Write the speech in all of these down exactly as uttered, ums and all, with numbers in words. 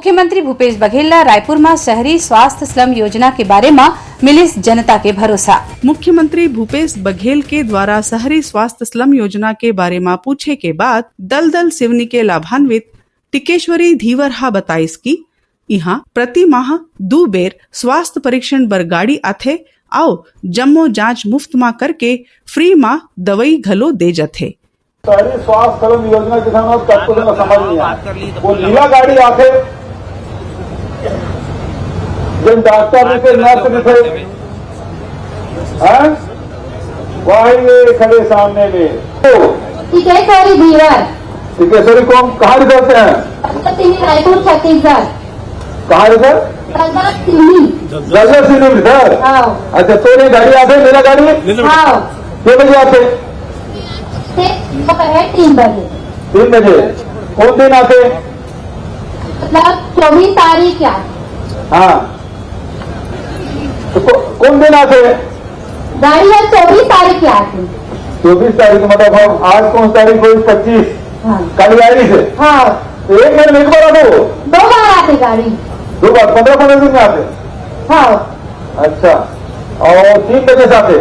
मुख्यमंत्री भूपेश बघेल ला रायपुर म शहरी स्वास्थ्य स्लम योजना के बारे म मिलिस जनता के भरोसा। मुख्यमंत्री भूपेश बघेल के द्वारा शहरी स्वास्थ्य स्लम योजना के बारे म पूछे के बाद दलदल सिवनी के लाभान्वित टिकेश्वरी धीवर ह बताइस कि इहां प्रति माह दू बेर स्वास्थ्य परीक्षण बर गाड़ी आथे, अउ जम्मो जांच मुफ्त म करके फ्री म दवई घलो दे जथे। शहरी स्वास्थ्य स्लम योजना के साथ तब तो समझ नहीं आया। वो नीला गाड़ी आथे, जिन डॉक्टर में से नर्स में से, हैं? वही ये खड़े सामने में। टिकेश्वरी धीवर। टिकेश्वरी कौन, कहाँ रिजल्ट से हैं? तिनी, रायपुर, छत्तीसगढ़। कहाँ रिजल्ट? दलदल सिवनी। दलदल सिवनी रिजल्ट? हाँ। अच्छा, तो ये गाड़ी आथे, नीला गाड़ी? हाँ। के बजे आथे? से दोपहर तीन बजे। तीन बजे। कौन दिन आथे? मतलब चौबीस तारीख के आथे। हाँ। तो को-, कौन दिन आथे? गाड़ी ह चौबीस तारीख के आथे। चौबीस तारीख, मतलब हम आज कौन सी तारीख हुई? पच्चीस। हाँ। कल गाड़ी से? हाँ। तो एक महीने में एक बार आथे वो? दो बार आथे गाड़ी। दो बार, पन्द्रह पन्द्रह दिन में आथे? हाँ। अच्छा, और तीन बजे से आथे?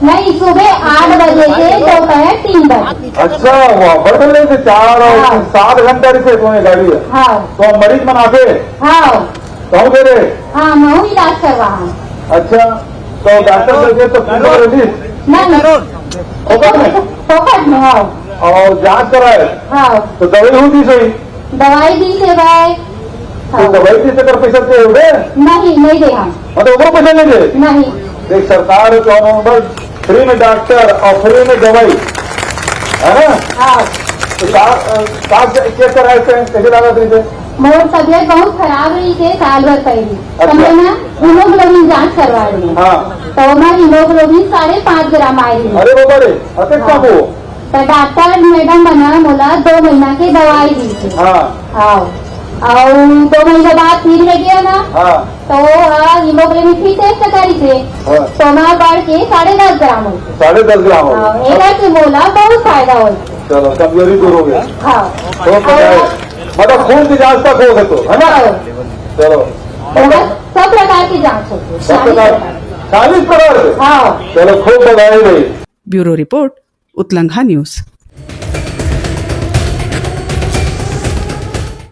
नहीं, सुबह आठ बजे से दोपहर तीन बजे। अच्छा, वाह, बड़ बड़ से चार और हाँ। सात घंटा रिथे तुम्हें गाड़ी है। हाँ। तो अब मरीज मन आथे? हाँ। कहूँ दे रहे? हाँ, महू इलाज करवा। अच्छा, तो डॉक्टर लगे तो फीस भरे थी? नहीं। फोकट में? फोकट में, हाँ। और जांच कराए? हाँ। तो दवाई होती सही? दवाई भी दे भाई। तो हाँ। दवाई भी देकर पैसा दे हो गए? नहीं, नहीं दे हम। मतलब, वो पैसा नहीं दे? नहीं। देख, सरकार तो हम बस फ्री में डॉक्टर और फ्री में दवाई, है ना? हाँ। तो का, अ, का चेक कराए थे, कैसे लगा थे? मोर तबियत बहुत खराब रही थे साल भर पहले। अच्छा। तो मैं ना हीमोग्लोबिन जांच करवा रही हूँ। हाँ। तो हमारी हीमोग्लोबिन साढ़े पाँच ग्राम आई रही। अरे बाबा रे, अतेक हाँ। कम हो। तो डॉक्टर मैडम मन ह मोला दो महीना के दवाई दी थी। हाँ। हाँ। और दो महीना बाद फिर ले गया ना। हाँ। तो वो, हाँ, हीमोग्लोबिन फिर टेस्ट करी थे। हाँ। तो वहाँ बढ़ के साढ़े दस ग्राम हो गए। साढ़े दस ग्राम हो गए। हाँ, एकर से मोला बहुत फायदा हो। चलो, कमजोरी दूर हो गई। हाँ। तो और बताए, मतलब खून की जांच तक हो गए तो, है ना? हाँ। चलो। बहुत, सब प्रकार की जांच होती है, सब प्रकार, चालीस प्रकार। चालीस प्रकार के? हाँ। चलो, खूब बधाई भाई। ब्यूरो रिपोर्ट, उतलंघा न्यूज।